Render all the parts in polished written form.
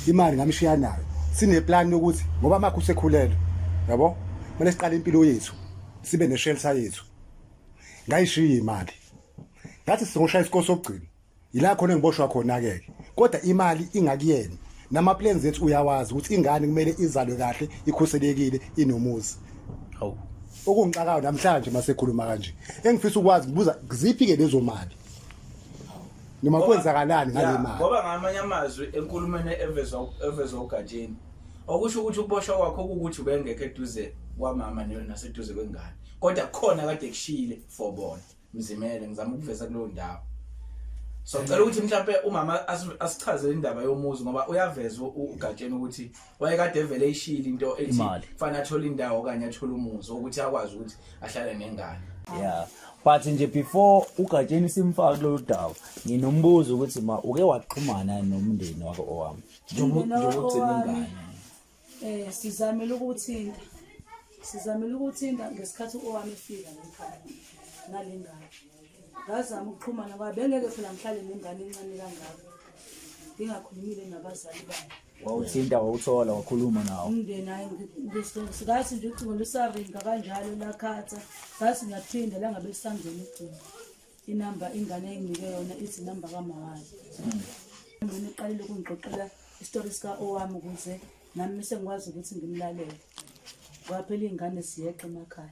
Imali ngamshiya nayo. Sineplan yokuthi ngoba makho usekhulelwe, yabo? Kumele siqale impilo yethu, sibe neshelter yethu. Ngayishiya imali. Ngathi sizoshaya isikole sokugcina. Yila khona engiboshwa khona ke ke. Kodwa imali ingakuyena. Nama plans ethu uyawazi ukuthi ingane kumele izalwe kahle, ikhuselekile, inomuzi. Hawu. Okungixakayo namhlanje masekhuluma kanje. Engifisa ukwazi ngibuza ziphi ke lezo mali? Noma kwenzakalani ngale mali? Ngoba ngamanye amazwi enkulumeni evezwa uGatsheni okusho ukuthi ukuboshwa kwakho kukuthi ubengekho eduze kwamama naseduze kwengane kodwa kukhona kade kushiyile for bona. Mzimele ngizama ukuveza kuleyo ndawo so ngicela ukuthi mhlampe umama asichazele indaba yomuzi ngoba uyaveza uGatsheni ukuthi wayekade evele eyishilo into ethi Imali. kufanele athole indawo okanye athole umuzi ukuthi akwazi ukuthi ahlale nengane. Yeah, but nje before uGatsheni simfake kulolu daba, nginombuzo ukuthi ma uke waxhumana nomndeni wakho owami? Njengoba Umndeni njengoba ugcina owami. ingane. Sizamile ukuthinta. Sizamile ukuthinta ngesikhathi owami efika la ekhaya nale ngane. Ngazama ukuxhumana kwayo bengeke phela ngihlale nengane encane kangaka. Ngingakhulumile nabazali bayo. Wawuthinta wawuthola wakhuluma nawo. Umndeni hayi ngathi nje ucingo lusaringa kanjalo lakhatha. Ngathi ngiyaphinda langabe lisangena ucingo. Inamba ingane enginike yona ithi inamba kamawayo. Mina iqalile ukungixoxela isitori sika owami ukuze nami sengikwazi ukuthi ngimlalele. Ngoba phela iy'ngane siyeqa emakhaya.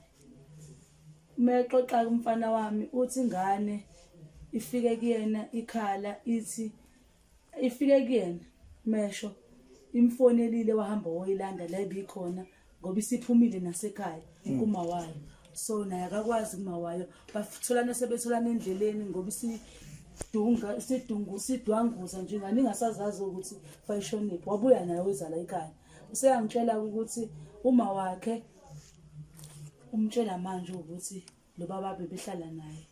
Uma exoxa umfana wami uthi ingane ifike kuyena ikhala ithi ifike kuyena mesho imfonelile wahamba woyilanda la ibikhona ngoba isiphumile nasekhaya kuma wayo so naye akakwazi kuma wayo batholana sebetholana endleleni ngoba isidunga isidungu sidwanguza nje ingane ingasazazi ukuthi fayishoniphi wabuya naye wezala ekhaya useyangitshela ukuthi uma wakhe umtshela manje ukuthi lo baba bebehlala naye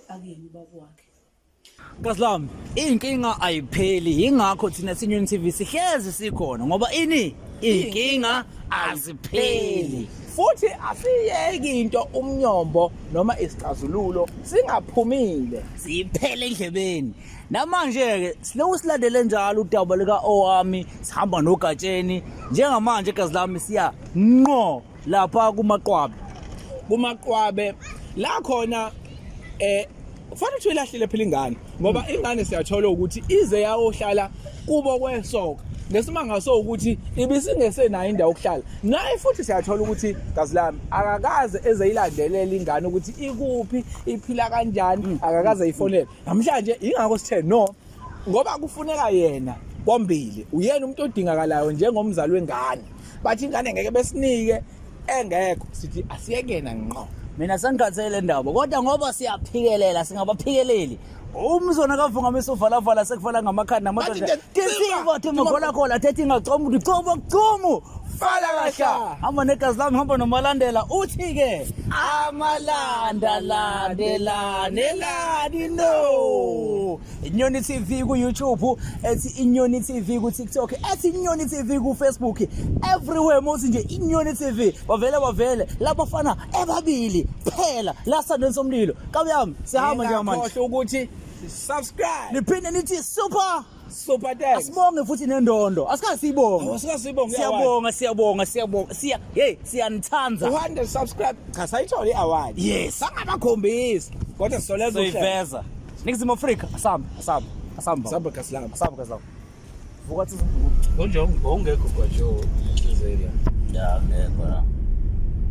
akuyena ubaba wakhe. Kazi lami, inkinga ayipheli, yingakho thina siNyoni TV sihlezi sikhona ngoba ini inkinga azipheli. Futhi asiyeki into umnyombo noma isixazululo singaphumile. Siphele endlebeni. Namanje ke siloku silandele njalo udaba lika Owami, sihamba noGatsheni. Njengamanje gazi lami siya ngqo lapha kuMaqwabe. KuMaqwabe la khona kufanele ukuthi uyilahlile phela ingane ngoba ingane siyathola ukuthi ize yayohlala kubo kwesoka ngesimanga sokuthi ibisingesenayo indawo yokuhlala naye futhi siyathola ukuthi gazi lami akakaze ezeyilandelela ingane ukuthi ikuphi iphila kanjani akakaze ayifonele namhlanje ingakho sithe no ngoba kufuneka yena kombili uyena umuntu odingakalayo njengomzali wengane bathi ingane ngeke besinike engekho sithi asiyekena ngqo. Mina sengikhathele le ndaba kodwa ngoba siyaphikelela singabaphikeleli umzona kavungamisa uvalavala sekufala ngamakhadi namadoda tisiva thimagolakhola thethi ingacoma uthi cobo kucumu fala kahla hamba negazi lami hamba nomalandela uthi-ke amalanda landelanelani no Inyoni TV ku YouTube, ethi Inyoni TV ku TikTok, ethi Inyoni TV ku Facebook. Everywhere muthi nje Inyoni TV. Bavele bavele labafana ebabili phela la sandweni somlilo. Kabi yami siyahamba nje manje. Ngakhohlwa ukuthi subscribe. Niphinde nithi super super thanks. Asibonge futhi nendondo. Asikaze siyibonge. Asikaze siyibonge. Siyabonga, siyabonga, siyabonga. Siya hey, siyanithanda. 200 subscribe. Cha sayithola i-award. Yes. Sangabakhombisi. Kodwa sizolenza uhlelo. Soyiveza. Ningizimu Afrika, asambe, asambe, asambe. Asambe Kasilamba. Asambe Kasilamba. Vuka thi. Konje ungekho kwajo inhlizela. Ya, ngekho la.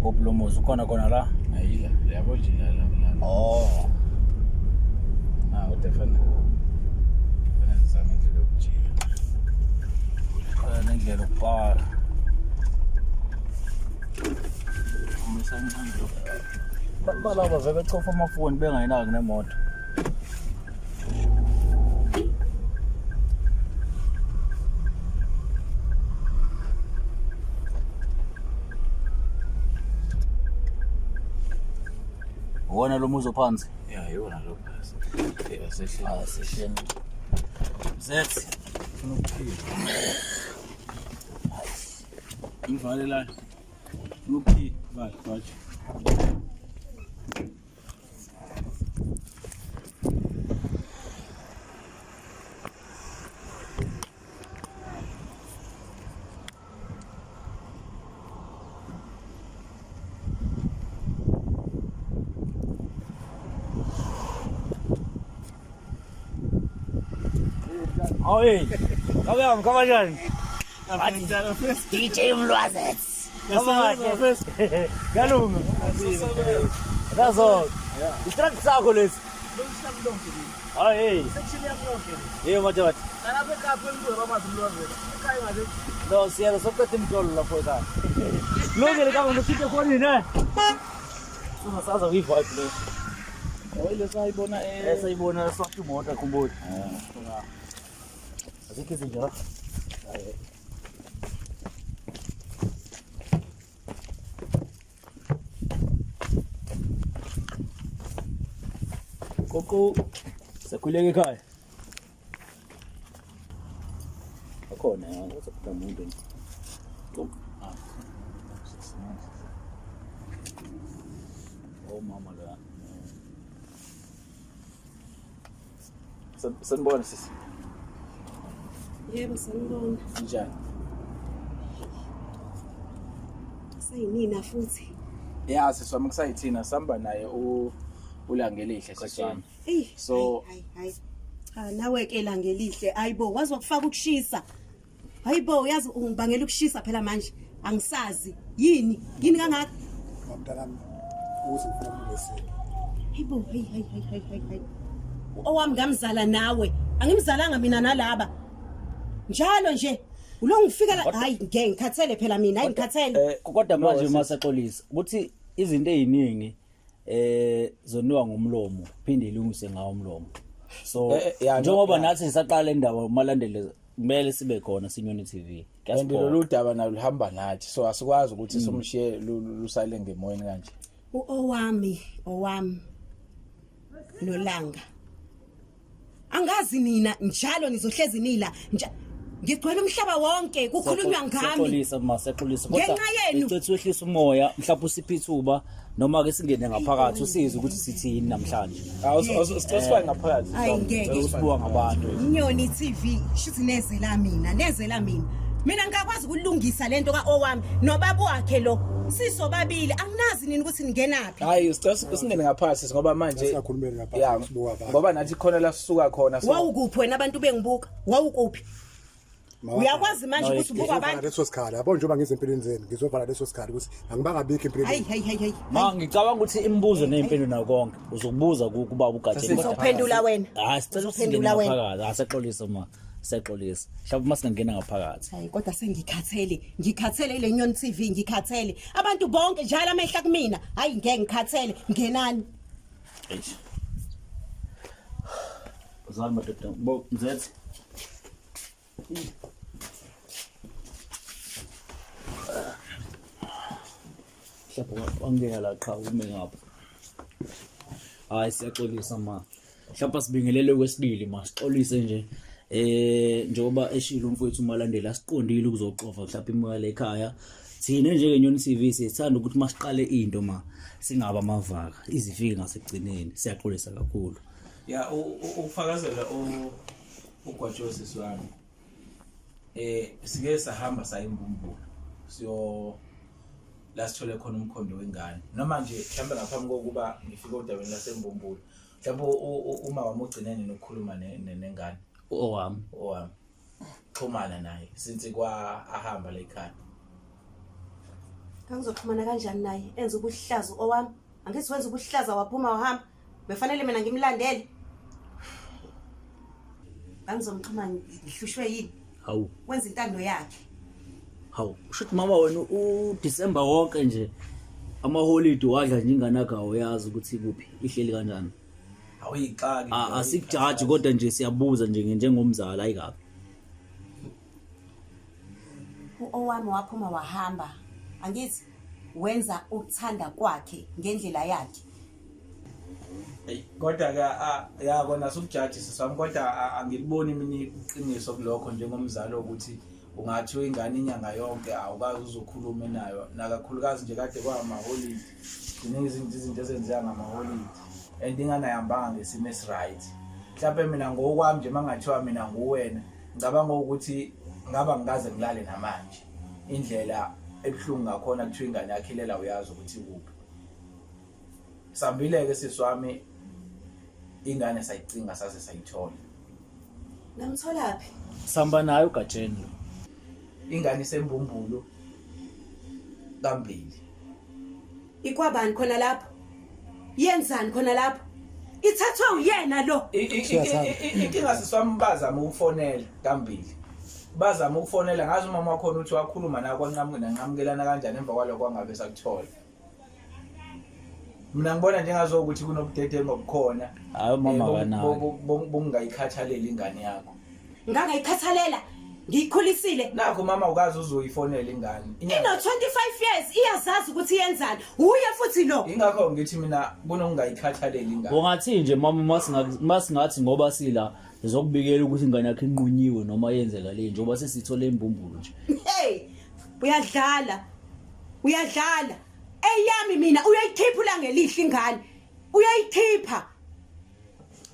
Koplomuzi ukhona khona la? Ayila, yabo nje la la. Oh. Ah, kodwa fana. Fana ngizame indlela yokujika. Khona indlela yokupaka. Balaba vele bechofa amafoni bengayinaki nemoto. Wona lo muzi ophansi. Ya, iwona lo phansi. Asehleni. Asehleni. Zethi. Ufuna ukuphila. Ngivale la. Ufuna ukuphila. Vale, vale. Oh hey. Kabe kanjani? DJ Mlwazet. Kama Galunga. Nazo. Istrack sakho lesi. Oh hey. Section yami yonke le. Yebo madoda. Nalapha eKapa embuzo bamazi Mlwazet. Ekhaya ngaze. No, siyalo soqeda imjolo lapho ekhaya. Lungile kama ngikhiphe khonini eh. Singasaza kuyi-vibe le. Oh ile sayibona eh. Eh sayibona soft imoto khumbula. Azikho izinja la. Koko sekhuleka ekhaya. Akhona ya, uzokuda umuntu. Ah. Oh mama la. Sanibona sisi. Yebo sanibona. Njani? Sayinina futhi. Ya sisi wami kusayithina sihamba naye u uLangelihle sisi wami. Ey. So hayi hayi. Cha nawe ke Langelihle ayibo wazi wakufaka ukushisa. Hayibo uyazi ungibangela ukushisa phela manje. Angisazi. Yini? Yini kangaka? Mntanami ukuthi ngifuna ukulungisela. Hayibo hey hey hey hey hey hey. Owami ngamzala nawe. Angimzalanga mina nalaba. Njalo nje ulo ngifika la hayi ngeke ngikhathele phela mina hayi ngikhathele. Eh Kodwa manje no, uma sexolisa ukuthi izinto eziningi eh zoniwa ngomlomo phinde ilungise ngawo umlomo. So Eh, eh, yeah, no, njengoba yeah. nathi sisaqala indaba umalandele kumele sibe khona sinyoni TV. And lolu daba nalo luhamba nathi so asikwazi ukuthi simshiye lusale ngemoyeni kanje. Owami owami nolanga angazi nina njalo nizohlezi nila ngigcwele umhlaba wonke kukhulunywa ngami. Sexolisa ma sexolisa Ngenxa yenu. Ngicela wehlisa umoya mhlawumbe usiphe ithuba noma ke singene ngaphakathi usizwe ukuthi sithini namhlanje. Awu sicela sifake ngaphakathi. Ayi, ngeke. Usibuka ngabantu. Inyoni TV shuthi nezela mina nezela mina mina ngikakwazi ukulungisa lento kaOwami nobaba wakhe lo sisobabili anginazi nini ukuthi ningenaphi. Hayi sicela singene ngaphakathi sisi, ngoba manje Singakhulumeli ngaphakathi, Yeah, sibuka abantu. ngoba nathi khona la sisuka khona so Wawukuphi wena abantu bengibuka wawukuphi? Uyakwazi manje No, ukuthi ubuka Ngizovala abantu. leso sikhala yabo njengoba ngize empilweni zenu ngizovala leso sikhala ukuthi angibangabikho empilweni Hayi hayi hayi hayi. Ma ngicabanga ukuthi imibuzo nezimpendulo nayo konke uzokubuza kubaba uGatsheni. Sisi- Uzophendula wena. Hayi sicela usingene Uzophendula wena. ngaphakathi. Asexolisa ma sexolisa. Mhlawumbe uma singangena ngaphakathi. Hayi kodwa sengikhathele ngikhathele ile Nyoni TV ngikhathele abantu bonke njalo amehla kumina hayi ngeke ngikhathele ngenani. Eish. Uzani madoda bo mzethe. Mhlawumbe wangena la qha ume ngapha. Hayi siyaxolisa ma. Mhlawumbe sibingelele kwesibili ma sixolise nje. Eh njengoba eshilo umfowethu uMalandela asiqondile ukuzoxova mhlawumbe imoya lekhaya. Thina njengeNyoni TV sithanda ukuthi masiqale into ma singaba amavaka izifike ngasekugcineni siyaxolisa kakhulu. Ya ukufakazela ugwajo sisi wami. Eh sike sahamba sayimbumbulu siyo la sithole khona umkhondo wengane noma nje mhlambe ngaphambi kokuba ngifike odabeni lasembumbulu mhlawumbe uma wami ugcine nini ukukhuluma nengane Owami. owami xhumana naye since kwa ahamba la ekhaya. Ngizoxhumana kanjani naye enza ubuhlaza owami angithi wenza ubuhlaza waphuma wahamba befanele mina ngimlandele ngangizomxhuma ngihlushwe yini Hawu. wenza intando yakhe. Hawu, usho ukuthi mama wena uDecember wonke nje ama holiday wadla nje ingane yakho awuyazi ukuthi kuphi ihleli kanjani. Awuyixaki. Asikujaji kodwa nje siyabuza nje njengomzali ayikabi. Owami waphuma wahamba angithi wenza ukuthanda kwakhe ngendlela yakhe. Eyi, kodwa ke ya kona sukujaji sisami kodwa angiliboni mina iqiniso kulokho njengomzali ukuthi ungathi ingane inyanga yonke awukazi uzokhuluma nayo nakakhulukazi nje kade kwamaholidi ziningi izinto ezenzeka ngamaholidi and ingane ayihambanga ngesimo esiright. Mhlawumbe mina ngokwami nje mangathiwa mina nguwena ngicabanga ukuthi ngaba ngikaze ngilale namanje indlela ebuhlungu ngakhona kuthiwa ingane yakhe ilela uyazi ukuthi kuphi. Sambile-ke sisi wami ingane sayicinga saze sayithola. Namtholaphi? Sihamba naye uGatsheni lo. Ingane isembumbulu kambili. Ikwabani khona lapho? Yenzani khona lapho? Ithathwe uyena lo. Inkinga siswami bazama ukufonela kambili. Bazama ukufonela ngazi umama wakhona ukuthi wakhuluma na kwanqamuka nanqamukelana kanjani emva kwalokho wangabe sakuthola. Mina ngibona njengazokuthi kunobudedengu obukhona. Hayi umama akanayo. Bokungayikhathaleli ingane yakho. Ngangayikhathalela. Ngiyikhulisile. Nakho mama ukaze uzoyifonela ingane. Ino 25 years iyazazi ukuthi yenzani. Uye futhi lo. Ingakho ngithi mina kunokungayikhathaleli ingane. Ungathi nje mama masingathi ngoba sila sizokubikela ukuthi ingane yakho inqunyiwe noma yenzeka le njengoba sesithole imbumbulu nje. Hey, uyadlala. Uyadlala. Eyami mina uyayikhipha ulangelihle ingane. Uyayikhipha.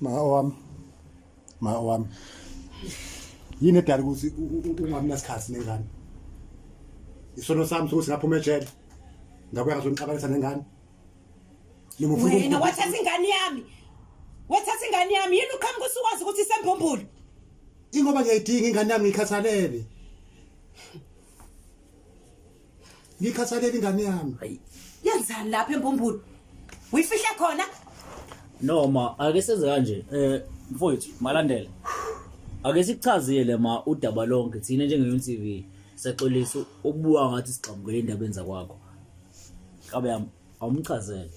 Ma owami. Ma owami. Yini edala ukuthi ungabi nasikhathi nengane? Isono sami sokuthi ngaphuma ejele. Ngabuya ngazonixabanisa nengane. Noma ufuna Wena wathatha ingane yami. Wathatha ingane yami yini uqhamuka usukwazi ukuthi isembumbulu. Ingoba ngiyayidinga ingane yami ngikhathalele. Ngikhathalele ingane yami. Hayi. Yenzani lapha embumbulu? Uyifihle khona? Noma ake senze kanje mfowethu malandela. Ake sikuchazele ma udaba lonke thina njenge TV siyaxolisa ukubuka ngathi sigxambukele indaba enza kwakho. Kabe yami awumchazele.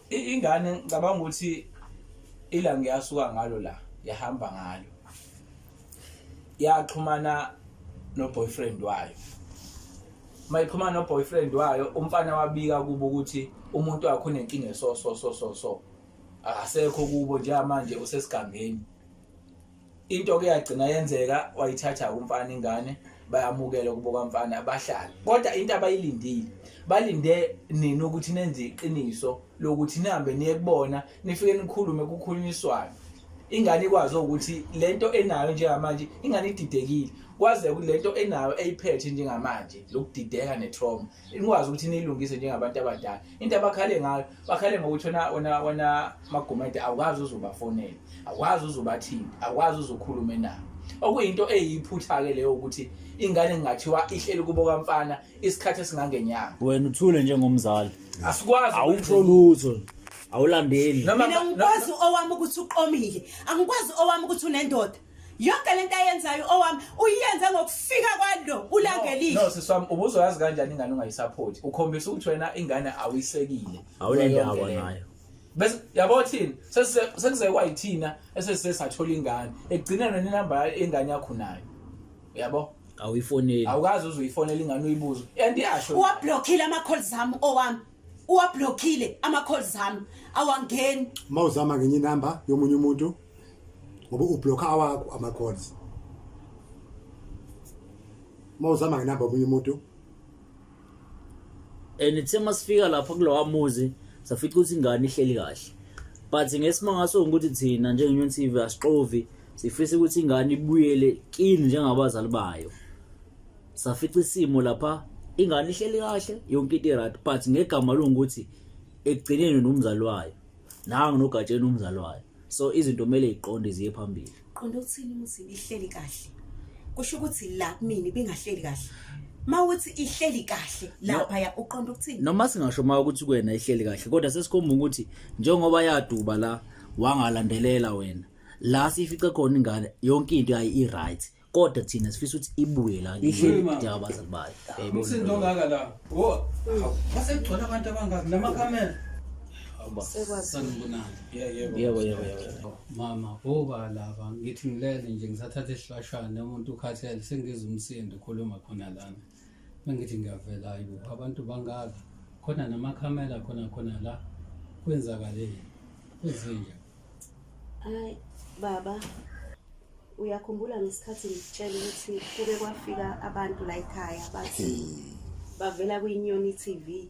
Ingane ngicabanga ukuthi ilanga yasuka ngalo la yahamba ngalo. Yaxhumana no boyfriend wayo. Mayixhumana no boyfriend wayo umfana wabika kubo ukuthi umuntu wakhe unenkinga so so so so so. Akasekho kubo njengamanje usesigangeni. Into ke yagcina yenzeka wayithatha umfana ingane bayamukela kubo kamfana bahlala. Kodwa into abayilindile balinde nini ukuthi nenze iqiniso lokuthi nihambe niye kubona nifike nikhulume kukhulunyiswane. Ingane ikwazi ukuthi lento enayo njengamanje ingane ididekile kwaze ukuthi lento enayo eyiphethe njengamanje lokudideka netrauma ikwazi ukuthi niyilungise njengabantu abadala. Into abakhale ngayo bakhale ngokuthi wena wena wena Magumede awukwazi uzobafonela, awukwazi uzobathinta, awukwazi uzokhulume nabo. Okuyinto eyiphutha ke leyo ukuthi ingane kungathiwa ihleli kubo kamfana isikhathi esingangenyanga. Wena uthule njengomzali. Asikwazi Awusho lutho. Awulandeli. Noma Mina ngikwazi owami ukuthi uqomile. Angikwazi owami ukuthi unendoda. Yonke lento ayenzayo owami uyenza ngokufika kwalo ulangelile. No siswami ubuzoyazi kanjani ingane ungayisupport? Ukhombisa ukuthi wena ingane awuyisekile. Awunendaba nayo. Bese yabo thina sekuze kwayithina esesise sathola ingane. Ekugcineni wena inamba ingane yakho nayo. Uyabo? Awuyifoneli. Awukazi uzuyifonela ingane uyibuze. And iyasho. Uwablockile ama calls ami owami. Uwablockile ama calls ami. Awangeni. Mawuzama ngenye inamba yomunye umuntu ngoba ublocka awakho ama calls. Mawuzama ngenamba yomunye umuntu And ithe masifika lapha kulowa muzi safica ukuthi ingane ihleli kahle. But ngesimanga sokuthi thina njengeNyoni TV asixovi sifisa ukuthi ingane ibuyele kini njengabazali bayo. Safica isimo lapha ingane ihleli kahle yonke into i-right but ngegama lokuthi ekugcineni nomzali wayo nangu nogatsheni umzali wayo. So izinto kumele iqonde ziye phambili. Qonda ukuthini umuthi ihleli kahle. Kusho ukuthi la kumina ibingahleli kahle. Mawuthi ihleli kahle lapha ya uqonda ukuthini? Noma singasho ma ukuthi kuwena ihleli kahle kodwa sesikhomba ukuthi njengoba yaduba la wangalandelela wena la sifice khona ingane yonke into yayi i-right kodwa thina sifisa ukuthi ibuye la ihleli njengabazali bayo. Umsindo ongaka la. Wo, basekugcwele abantu abangaki namakhamera. Sanibonani. Yebo yebo yebo. Mama, oba laba ngithi ngilele nje ngisathatha isihlashana umuntu ukhathele sengizwa umsindo ukhuluma khona lana. Mengithi ngiyavela hayibo abantu bangaka khona namakhamera khona khona la kwenzakaleni kwenzenjani? Hayi baba uyakhumbula ngesikhathi ngikutshela ukuthi kuke kwafika abantu la ekhaya bathi bavela kwiNyoni TV.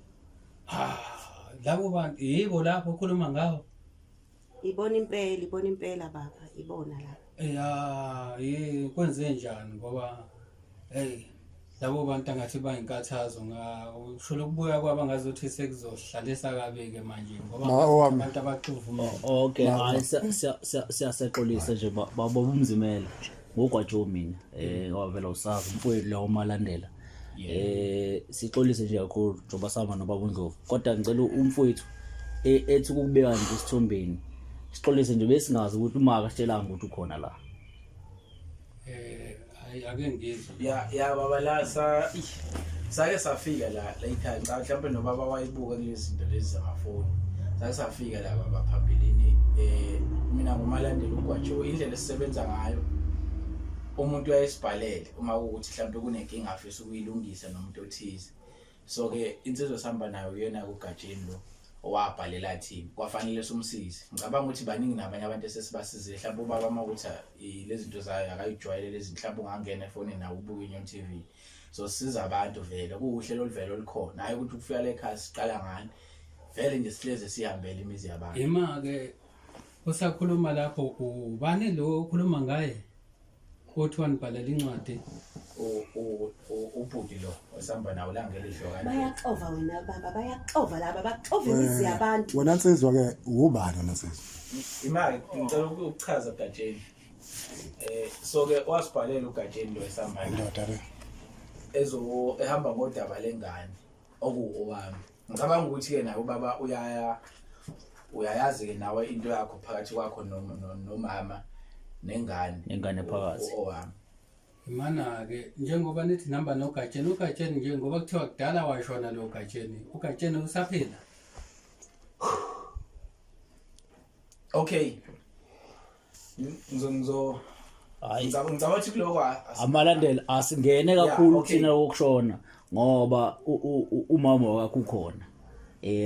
Ah, labo bantu yibo lapho okhuluma ngawo. Ibona impela, ibona impela baba, ibona la. Ya, ye kwenze njani ngoba hey Labo bantu angathi bayinkathazo usho lokubuya kwabo ngazuthi sekuzohlalisa kabi-ke manje ngoba Ma, owami. abantu abaxuvumele. Okay, hayi siyaxolisa nje baba uMzimela ngogwajo mina ngoba vele usazi umfowethu lo umalandela. Sixolise nje kakhulu njengoba sihamba nobaba uNdlovu. Kodwa ngicela umfowethu ethi ukubeka nje esithombeni. Sixolise nje besingazi ukuthi uma akasitshelanga ukuthi ukhona la. Hayi ake ngizwe. Ya ya baba la sa sake safika la la ekhaya ngicabanga mhlawumbe nobaba wayibuka kulezi zinto lezi zamafoni. Sake safika la baba phambilini mina ngumalandela ugwajo indlela esisebenza ngayo umuntu uyayisibhalele uma kuwukuthi mhlawumbe kunenkinga afisa ukuyilungisa nomuntu othize. So ke insizwa sihamba nayo uyena kuGatsheni lo owabhalela thina kwafanele sumsize. Ngicabanga ukuthi baningi nabanye abantu esesibasizile mhlawumbe ubaba uma ukuthi lezi zinto zayo akayijwayele lezi mhlawumbe ungangena efonini nawe ubuke iNyoni TV. So sisiza abantu vele kuwuhlelo oluvele olukhona hayi ukuthi ukufika le ekhaya siqala ngani vele nje sihleze sihambele imizi yabantu. Ima-ke usakhuluma lapho ubani lo okhuluma ngaye othi wanibhalela incwadi? Ubhuti lo osihamba nawo la ngelihlo kanje. Bayaxova wena baba, bayaxova laba, baxova imizi yabantu. Wena nsizwa ke ubani wena nsizwa? Imali ngicela ukuchaza Gatsheni. So ke wasibhalela uGatsheni lo esihamba naye. Indoda le. Ezo ehamba ngodaba lengane okuwami. Ngicabanga ukuthi ke naye ubaba uyaya uyayazi ke nawe into yakho phakathi kwakho nomama nengane. Nengane phakathi. Owami. Imana ke njengoba nithi nihamba noGatsheni, uGatsheni nje ngoba kuthiwa kudala washona lo Gatsheni, uGatsheni usaphila? Okay. Ngizo ngizo Hayi. Ngicabanga ukuthi kuloko Amalandela asingene Yeah, kakhulu okay. thina kokushona ngoba umama wakho ukhona.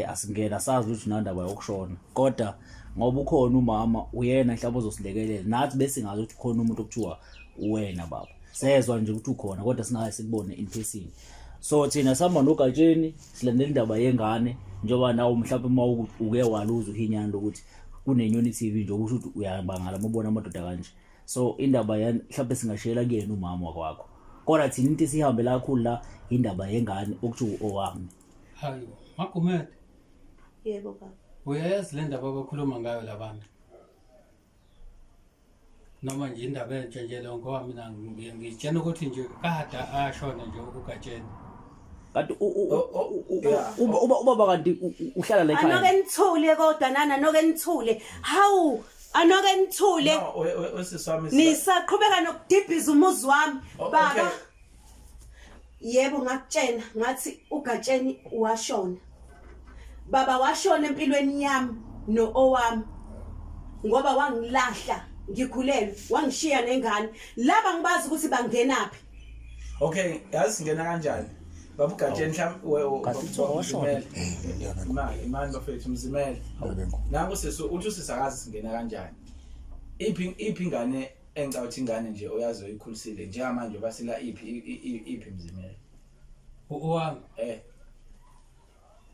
Asingena asazi ukuthi unandaba yokushona. Kodwa ngoba ukhona umama uyena mhlawumbe ozosilekelela. Nathi besingazi ukuthi ukhona umuntu okuthiwa uwena baba. Sezwa nje ukuthi ukhona kodwa singaye sikubone in person. So thina sihamba noGatsheni silandela indaba yengane njengoba nawe mhlawumbe uma uke waluza uhinyana lokuthi kuneNyoni TV nje okusho ukuthi uyabangala uma ubona amadoda kanje. So indaba mhlawumbe singashiyela kuyena umama wakwakho. Kodwa thina into esihambela kakhulu la indaba yengane okuthiwa owami. Hayi, Magumede. Yebo baba. Uyayazi le ndaba abakhuluma ngayo labantu? Noma nje indaba entsha nje leyo ngoba mina ngitshena ukuthi nje kade ashona nje uGatsheni. Kanti ubaba kanti uhlala la ekhaya. Anoke nithule kodwa nana, anoke nithule. Hawu, anoke nithule. No, usisi wami Nisaqhubeka nokudibhiza umuzi wami. Oh, Baba. okay. Yebo ngakutshena ngathi uGatsheni washona. Baba washona empilweni yami no owami. Ngoba wangilahla ngikhulelwe, wangishiya nengane. Laba ngibazi ukuthi bangenaphi. Okay, yazi singena kanjani? Baba uGatsheni mhlawumbe Kanti kuthiwa washona. Imali, imali bafethu mzimele. Nangu sisi uthi usisi akazi singena kanjani. Iphi ingane engicabanga ukuthi ingane nje oyazi oyikhulisile njengamanje basila iphi mzimele? Owami.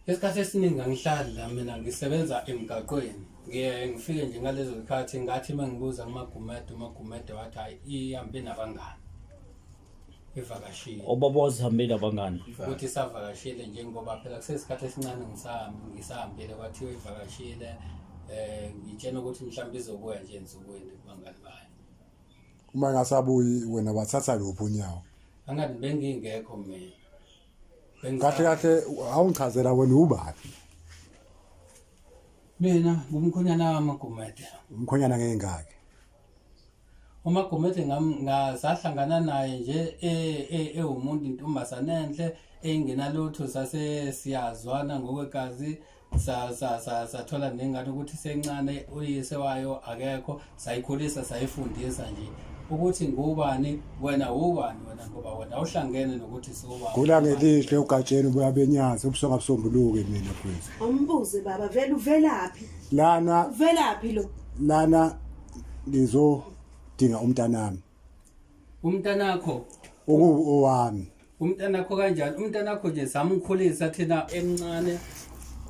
Isikhathi esiningi angihlali la mina ngisebenza emgaqweni. Ngiye ngifike nje ngalezo zikhathi ngathi uma ngibuza kuMagumede, uMagumede wathi hayi ihambe nabangani. Ivakashile. Obaba wazihambe nabangani. Ukuthi isavakashile njengoba phela kusesikhathi esincane ngisahambile kwathiwa ivakashile. Ngitshena ukuthi mhlawumbe izobuya nje ensukwini kubangani bayo. Uma ingasabuyi wena wathatha luphi unyawo? Angathi bengingekho mina. Kahle kahle awungichazela wena ubani? Mina ngumkhonyana kaMagumede. Umkhonyana ngengaki? uMagumede ngasahlangana naye nje ewumuntu intombazane enhle engenalutho, sase siyazwana ngokwegazi, sathola nengane ukuthi sencane uyise wayo akekho, sayikhulisa sayifundisa nje ukuthi ngubani wena, ubani wena, ngoba wena awuhlangene nokuthi siwubani. Gula ngelihle uGatsheni ubuya benyazi ubusonga busombuluke mina mfowethu. Awumbuze baba vele uvelaphi? Lana uvelaphi lo? Lana ngizodinga umntanami. Umntanakho? Owami. Umntanakho kanjani? Umntanakho nje samkhulisa thina emncane.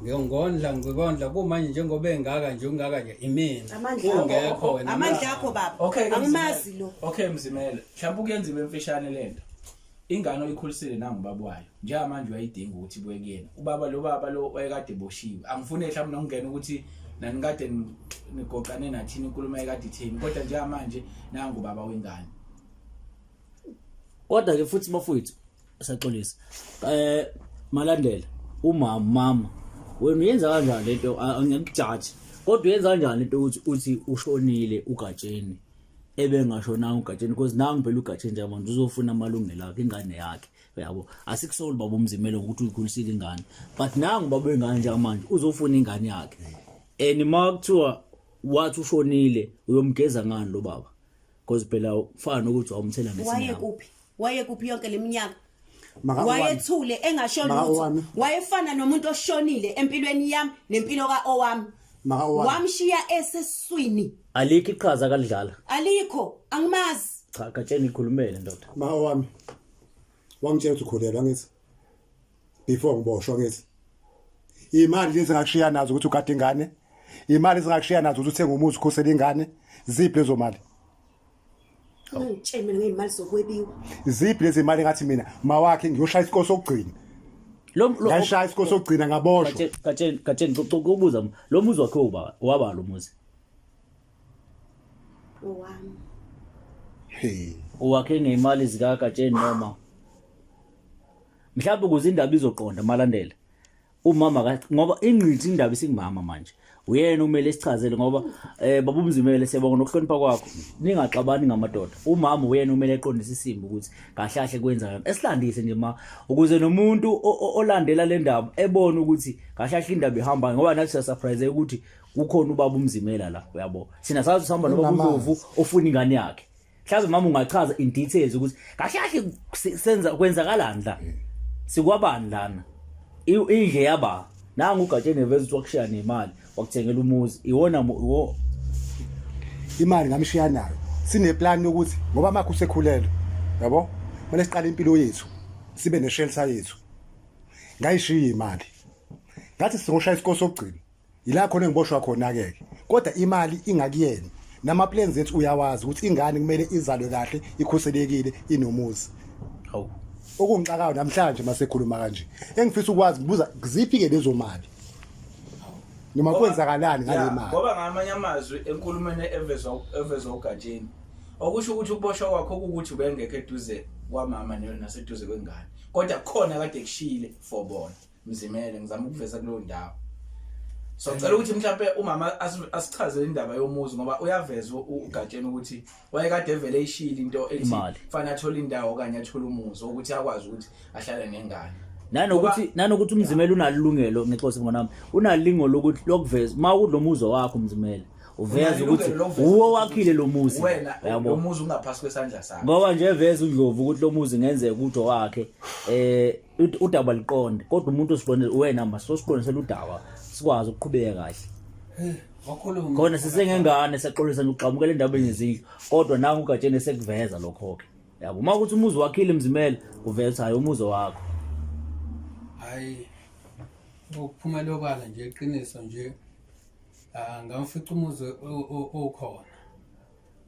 Ngiyongondla, ngikondla kumanje njengoba engaka nje ungaka nje imina. Amandla akho. Ungekho wena. Amandla akho baba. Okay, ke Angimazi Mzimele. lo. Okay Mzimele. Mhlawumbe ukuyenza ibe mfishane lento. Ingane oyikhulisile nangu baba wayo. Njengamanje uyayidinga ukuthi ibuye kuyena. Ubaba lo baba lo wayekade eboshiwe. Angifuni mhlawumbe nokungena ukuthi nanikade nigoqane nathini inkulumo ayekade ithini kodwa njengamanje nangu baba wengane. Kodwa ke futhi bafowethu saxolisa. Eh Malandela umama mama wena uyenza kanjani lento angikujaji kodwa uyenza kanjani lento ukuthi uthi ushonile uGatsheni ebengashonanga uGatsheni because nangu phela uGatsheni njengamanje uzofuna amalungelo akhe ingane yakhe uyabo asikusoli baba umzimelo ngokuthi uyikhulisile ingane but nangu baba wengane njengamanje uzofuna ingane yakhe and uma kuthiwa wathi ushonile uyomgeza ngani lo baba because phela ufana nokuthi wawumthela ngesinyawo Wayekuphi? Wayekuphi yonke leminyaka? Maka owami. Wayethule engasho Maka lutho. owami. Wayefana nomuntu oshonile empilweni yami nempilo kaOwami. Maka owami. Wamshiya eseswini. Alikho iqhaza akalidlala. Alikho, angimazi. Cha Gatsheni ikhulumele ndoda. Ma owami. Wangitshela ukuthi ukhulelwa ngithi. Before ngiboshwa ngithi. Imali lezi ngakushiya nazo ukuthi ugade ingane. Imali ezingakushiya nazo ukuthi uthenge umuzi ukhusele ingane. Ziphi lezo mali? Ungitsheli mina ngeyimali zokwebiwa. Ziphi lezi mali ngathi mina mawakhe ngiyoshaya isikole sokugcina. Lo lo Ngashaya isikole sokugcina ngaboshwa. Gatsheni Gatsheni ukubuza lo muzi wakhe uba waba lo muzi. Owami. Hey. Uwakhe ngeyimali zika Gatsheni noma mhlawumbe ukuze indaba izoqonda malandela umama ngoba ingqithi indaba isingumama manje uyena umele sichazele ngoba eh baba umzimele siyabonga nokuhlonipha kwakho ningaxabani ngamadoda umama uyena umele eqondise isimo ukuthi kahle kahle kwenzakani esilandise nje ma ukuze nomuntu olandela le ndaba ebone ukuthi kahle kahle indaba ihamba ngoba nathi siyasurprise ukuthi kukhona ubaba umzimela la uyabo thina sazi usihamba nobaba uNdlovu ofuna ingane yakhe mhlawumbe mama ungachaza in details ukuthi kahle kahle senza kwenzakalani la sikwabani lana indle yaba nangu ugatsheni eveza ukuthi wakushiya nemali wakuthengela umuzi iwona wo imali ngamshiya nayo sineplan yokuthi ngoba makho usekhulelwe yabo kumele siqale impilo yethu sibe neshelter yethu ngayishiya imali ngathi singoshaya isikole sokugcina Yila khona engiboshwa khona ke ke. Kodwa imali ingakuyena. Nama plans ethu uyawazi ukuthi ingane kumele izalwe kahle, ikhuselekile, inomuzi. Hawu. Okungixakayo namhlanje masekhuluma kanje. Engifisa ukwazi ngibuza ziphi ke lezo mali? Noma kwenzakalani ngale mali? Ngoba ngamanye amazwi enkulumeni evezwa evezwa uGatsheni. Okusho ukuthi ukuboshwa kwakho ukuthi ubengekho eduze kwamama naseduze kwengane. Kodwa khona kade kushile for bona. Mzimele ngizama ukuveza kuleyo ndawo so ngicela ukuthi mhlawumbe umama asichazele indaba yomuzi ngoba uyaveza uGatsheni ukuthi wayekade evele eyishilo into ethi Imali. fanele athole indawo okanye athole umuzi ukuthi akwazi ukuthi ahlale nengane nanokuthi nanokuthi umzimela unalo ilungelo ngixoxe mnganami unalo ilungelo lokuthi lokuveza uma kulo muzi wakho umzimela uveza ukuthi uwo wakhile lo muzi wena yabo lo muzi ungaphasi kwesandla sakho ngoba nje eveza uNdlovu ukuthi lo muzi ngenzeka ukuthi owakhe eh udaba liqonde kodwa umuntu osiqonde wena ma sosiqondisela udaba sikwazi ukuqhubeka kahle Wakhuluma. khona sisengengane sexolisa nje uqhamukela endabeni yezindlu kodwa nangu ugatsheni esekuveza lokho ke yabo uma ukuthi umuzi wakhile mzimela uveza hayi umuzi wakho Hayi. Ukuphumela obala nje iqiniso nje. Ah ngamfica umuzi okhona.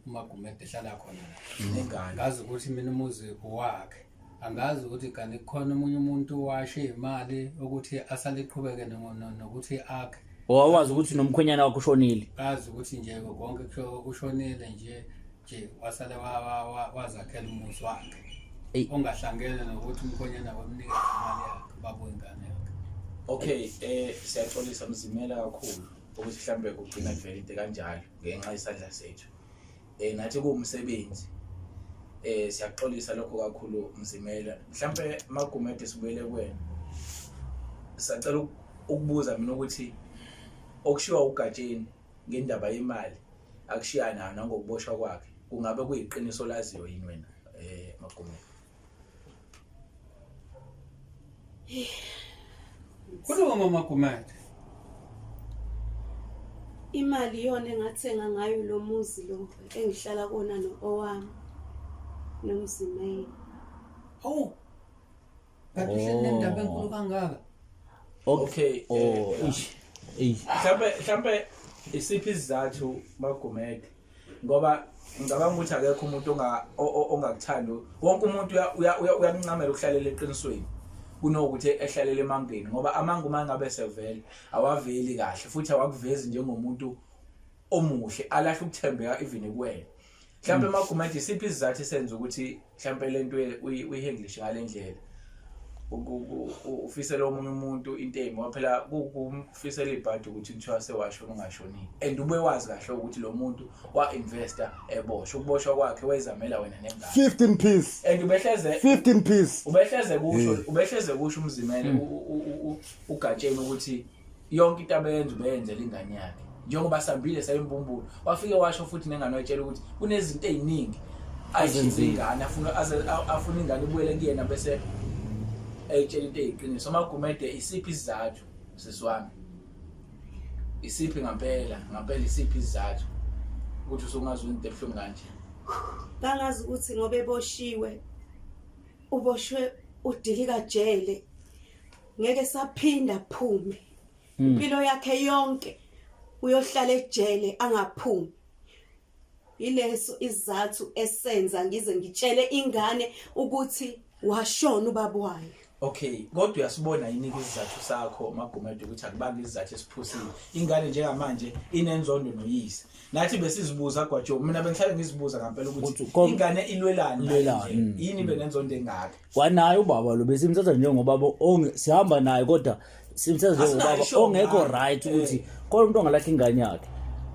uMagumede ehlala khona la. Nengane. Ngazi ukuthi mina umuzi owakhe. Angazi ukuthi kanti kukhona omunye umuntu owashe imali ukuthi asale eqhubeke nokuthi akhe. Owawazi ukuthi nomkhwenyana wakho ushonile. Ngazi ukuthi nje konke kushonile nje nje wasale wazakhela umuzi wakhe. Eyi. Ongahlangene nokuthi umkhwenyana wamnikeza imali yakhe baba wengane yakhe. Okay, siyaxolisa Mzimela kakhulu ukuthi mhlambe kugcina kuvela into kanjalo ngenxa yesandla sethu. Nathi kuwumsebenzi. Siyaxolisa lokho kakhulu Mzimela. Mhlambe Magumede sibuyele kuwena. Sacela ukubuza mina ukuthi okushiwa uGatsheni ngendaba yemali akushiya nayo nangokuboshwa kwakhe kungabe kuyiqiniso laziyo yini wena Magumede? Khuluma mama Gumede. Imali iyona engathenga ngayo lo muzi lo engihlala kuwona no-owami nomzimela. Hawu. Kanti uhleli nendaba enkulu kangaka. Okay, Oh, eh, eish. Eish. Mhlambe mhlambe isiphi isizathu Magumede Ngoba ngicabanga ukuthi akekho umuntu ongakuthandi. Wonke umuntu uyakuncamela ukuhlalela eqinisweni kunokuthi ehlalele emangeni ngoba amanga uma ngabe sevele awaveli kahle futhi awakuvezi njengomuntu omuhle alahle ukuthembeka even kuwena. Mhlawumbe Magumede isiphi isizathu esenza ukuthi mhlawumbe lento uyihandlishe ngale ndlela? Ufisela omunye umuntu into embi ngoba phela kufisela ibhadi ukuthi kuthiwa sewashona ungashonile and ube wazi kahle ukuthi lo muntu wa-investa eboshwa ukuboshwa kwakhe wayezamela wena nengane 15 piece and ubehleze 15 piece ubehleze kusho ubehleze kusho umzimele uGatsheni ukuthi yonke into abeyenza ubeyenzela ingane yakhe njengoba sambile sayimbumbulu wafike washo futhi nengane wayitshela ukuthi kunezinto eziningi ayizenzile ingane afuna afuna ingane ibuyele kuyena bese eyitshela into eyiqiniso Magumede isiphi isizathu sisi wami isiphi ngampela ngampela isiphi isizathu ukuthi usungazi into ebuhlungu kanje Bangazi ukuthi ngoba eboshiwe uboshwe udilika jele ngeke saphinda phume impilo yakhe yonke uyohlala ejele angaphumi ileso isizathu esenza ngize ngitshele ingane ukuthi washona ubaba wayo Okay, kodwa uyasibona yini isizathu sakho Magumede ukuthi akubanga isizathu esiphusile. Ingane njengamanje inenzondo noyise. Nathi besizibuza Gwajo, mina bengihlale ngizibuza ngampela ukuthi ingane ilwelani Ilwelani, yini benenzondo engaka. Kwanaye ubaba lo besimthatha njengobaba sihamba naye kodwa simthatha njengobaba Asinayo ishow ongekho ngaye. right ukuthi khona umuntu ongalahla ingane yakhe.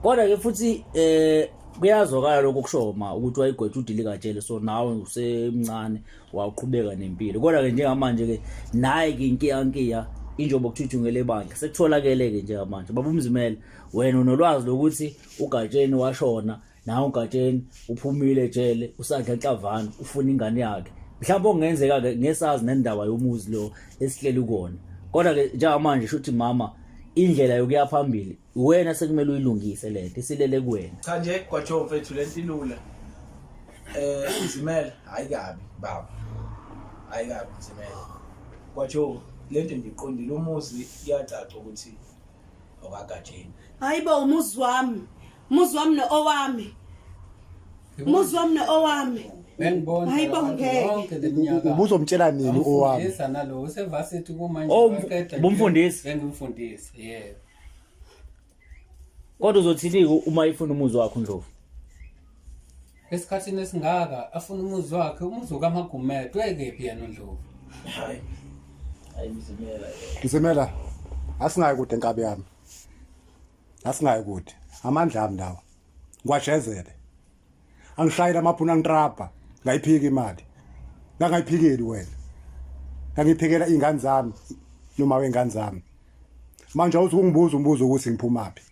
Kodwa ke futhi eh kuyazwakala lokho kusho ma ukuthi wayigwetha udili kajele so nawe usemncane waqhubeka nempilo. Kodwa ke njengamanje ke naye ke inkiyankiya injobo kuthuthungele ebandla sekutholakele ke njengamanje baba uMzimela wena unolwazi lokuthi uGatsheni washona nawe uGatsheni uphumile ejele usadla nhlavana ufuna ingane yakhe mhlawumbe okungenzeka ke ngesazi nendaba yomuzi lo esihleli kuwona kodwa ke njengamanje shuthi mama indlela yokuya phambili wena sekumele uyilungise lento isilele kuwena Cha nje Gwajo mfethu lento ilula. Mzimela hayi kabi baba. Hayi kabi Mzimela. Gwajo lento nje iqondile umuzi kuyacaca ukuthi okaGatsheni. Hayibo umuzi wami umuzi wami no-owami umuzi wami no-owami Bengibona Hayi bo, abantu ngeke. yonke le minyaka. Ubuzomtshela nini owami? Ngamfundisa nalo usevasithi kumanje Oh, waqeda nje, bumfundisa? Bengimfundisa, yebo. Kodwa uzothini uma ifuna umuzi wakho Ndlovu? Esikhathini esingaka afuna umuzi wakhe, umuzi kaMagumede wayekephi yena uNdlovu? Hayi. Hayi Mzimela. Mzimela asingayi kude nkabi yami. Asingayi kude. Amandla ami lawa. Ngiwajezele. Angishayela amaphuna angitrabha ngayiphika imali. Ngangayiphikeli wena. Ngangiphekela izingane zami noma wengane zami. Manje awuzukungibuza umbuzo ukuthi ngiphumaphi.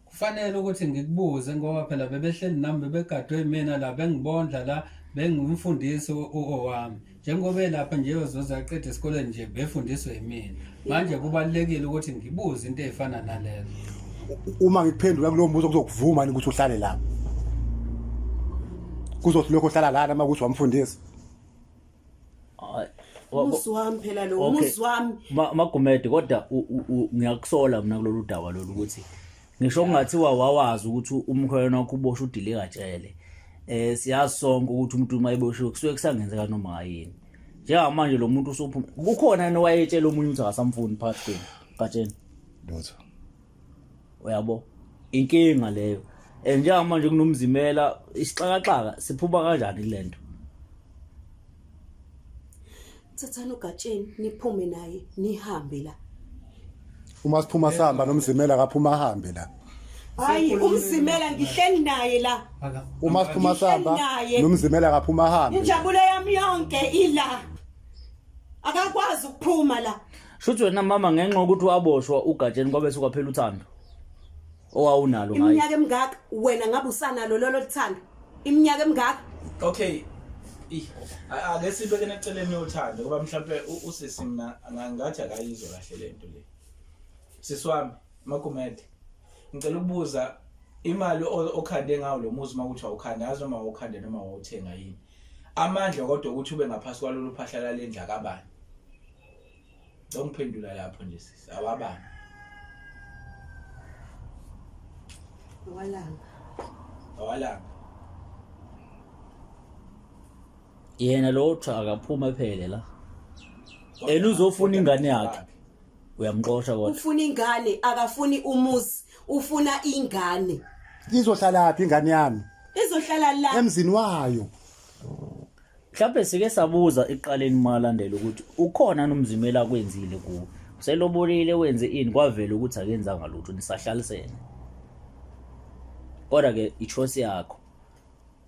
Kufanele ukuthi ngikubuze ngoba phela bebehleli nami bebegadwe mina la bengibondla la bengumfundisi owami njengoba elapha nje uzoze aqede esikoleni nje befundiswe yimina manje kubalulekile ukuthi ngibuze into ey'fana nalezo Uma ngikuphendula kulowo mbuzo kuzokuvuma yini ukuthi uhlale lapho? Kuzothi lokho uhlala lana uma kuthi wamfundisa. Hayi, umuzi wami phela lo Okay. umuzi wami Magumede kodwa ngiyakusola mina kulolu daba lolu ukuthi ngisho kungathiwa wawazi ukuthi umkhwena wakho uboshwe udile kajele siyazi sonke ukuthi umuntu uma eboshiwe kusuke kusangenzeka noma yini njengamanje lo muntu usuphuma kukhona yena owayetshela omunye ukuthi akasamfuni phakathi kwenu Gatsheni Lutho. Uyabo inkinga leyo njengamanje kunomzimela isixakaxaka siphuma kanjani kulento Thathani uGatsheni niphume naye nihambe la. Uma siphuma sihamba nomzimela akaphuma ahambe la. Hayi umzimela ngihleli naye la. Uma siphuma sihamba Ngihleli naye. nomzimela akaphuma ahambe. Injabulo yami yonke ila. Akakwazi ukuphuma la. Shuthi wena mama ngenxa yokuthi waboshwa uGatsheni kwabe sekwaphela uthando owawunalo ngaye. Iminyaka emingaka wena ngabe usanalo lolo luthando. Iminyaka emingaka. Okay. Ih, ake sibeke eceleni yothando ngoba mhlawumbe usisi mina ngathi akayizwa kahle lento le. Sisi wami, Magumede. Ngicela ukubuza imali okhande ngawo lo muzi makuthi awukhande azi noma wawukhande noma wawuthenga yini. Amandla kodwa ukuthi ube ngaphasi kwalolu phahla lalendla kabani. Ngiphendula lapho nje sisi awabani. Walanga. Awalanga. Yena lo uthi akaphuma phele la. Yena uzofuna ingane yakhe. Uyamxosha kodwa. Ufuna ingane akafuni umuzi, ufuna ingane. Izohlala phi ingane yami? Izohlala la. Emzini wayo. Mhlawumbe sike sabuza ekuqaleni malandela ukuthi ukhona nomzimela akwenzile kuwe. Uselobolile wenze ini kwavela ukuthi akenzanga lutho nisahlalisene. Kodwa ke i-choice yakho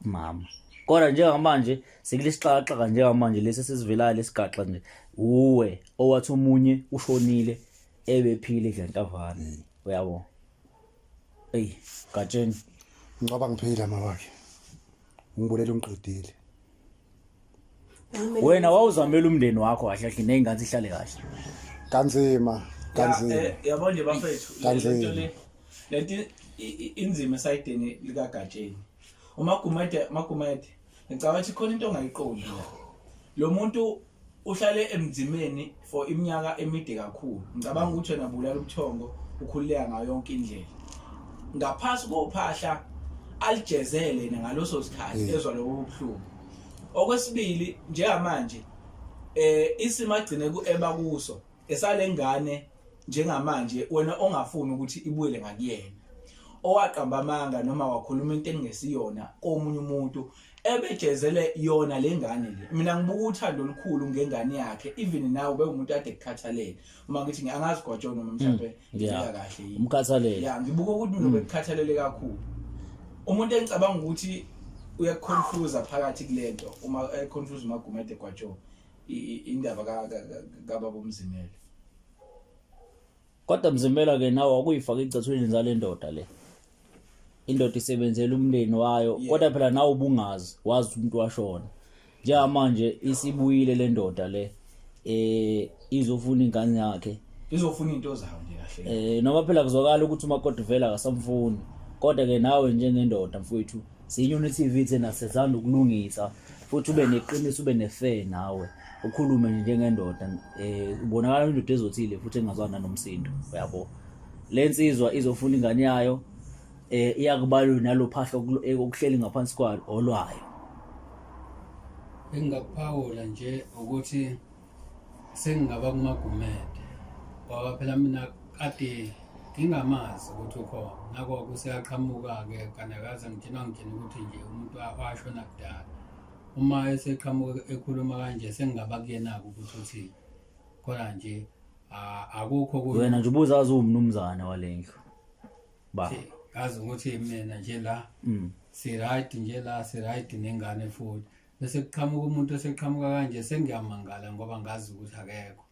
mama. Kodwa njengamanje sekulesixakaxaka njengamanje lesi esisivelayo lesigaxa nje uwe owathi omunye ushonile ebephile edlantavane. Uyabo? Ey, gatsheni. Ngcoba ngiphila mawakhe. Ungibulela ungiqedile. Wena wawuzamela umndeni wakho kahle kahle nezingane ihlale kahle. Kanzima, kanzima. Eh, yabo nje bafethu Kanzima. lento le lento inzima esayideni likaGatsheni. UMagumede Magumede ngicabanga ukuthi khona into ongayiqondi la. Lo muntu uhlale emzimeni for iminyaka emide kakhulu. Ngicabanga ukuthi wena bulala ubuthongo ukhululeka ngayo yonke indlela. Ngaphasi kophahla alijezele yena ngaloso sikhathi ezwa lobo buhlungu. Okwesibili njengamanje eh isimo agcine ku eba kuso esalengane njengamanje wena ongafuni ukuthi ibuyele ngakuyena owaqamba amanga noma wakhuluma into engesiyona komunye umuntu ebejezele yona lengane le mina ngibuka uthando olukhulu ngengane yakhe even nawe bewumuntu ade kukhathalele uma ngithi angazi gwajo noma mhlawumbe ngifika kahle yini Umkhathalele. ya ngibuka ukuthi mina bekukhathalele kakhulu umuntu engicabanga ukuthi uyakuconfuse phakathi kulento uma econfuse uMagumede gwajo indaba kababa uMzimela Kodwa Mzimela ke nawe wakuyifaka ecathulweni zale ndoda le. Indoda isebenzela umndeni wayo kodwa phela nawe ubungazi wazi umuntu washona. Njengamanje isibuyile le ndoda le eh izofuna ingane yakhe. Izofuna into zayo nje kahle. Eh noma phela kuzwakala ukuthi umakoti vele akasamfuni. Kodwa ke nawe njengendoda mfowethu siyinyoni TV thina sithanda ukulungisa futhi ube neqiniso ube nefair nawe ukhulume nje njengendoda eh ubonakala indoda ezothile futhi engazwana nomsindo uyabo le nsizwa izofuna ingane yayo eh iyakubalwa nalophahla okuhleli ngaphansi kwalo olwayo Engingakuphawula nje ukuthi sengingaba kuMagumede ngoba phela mina kade ngingamazi ukuthi ukhona nako kuseyaqhamuka-ke kanti akaze ngigcina ngigcina ukuthi nje umuntu washona kudala uma eseqhamuka ekhuluma kanje sengingaba kuyena-ke ukuthi uthini khona nje akukho wena nje ubuzazi uwumnumzane wale ndlu ba ngazi ukuthi mina nje la mm. si-right nje la si-right nengane futhi bese kuqhamuka umuntu oseqhamuka kanje sengiyamangala ngoba ngazi ukuthi akekho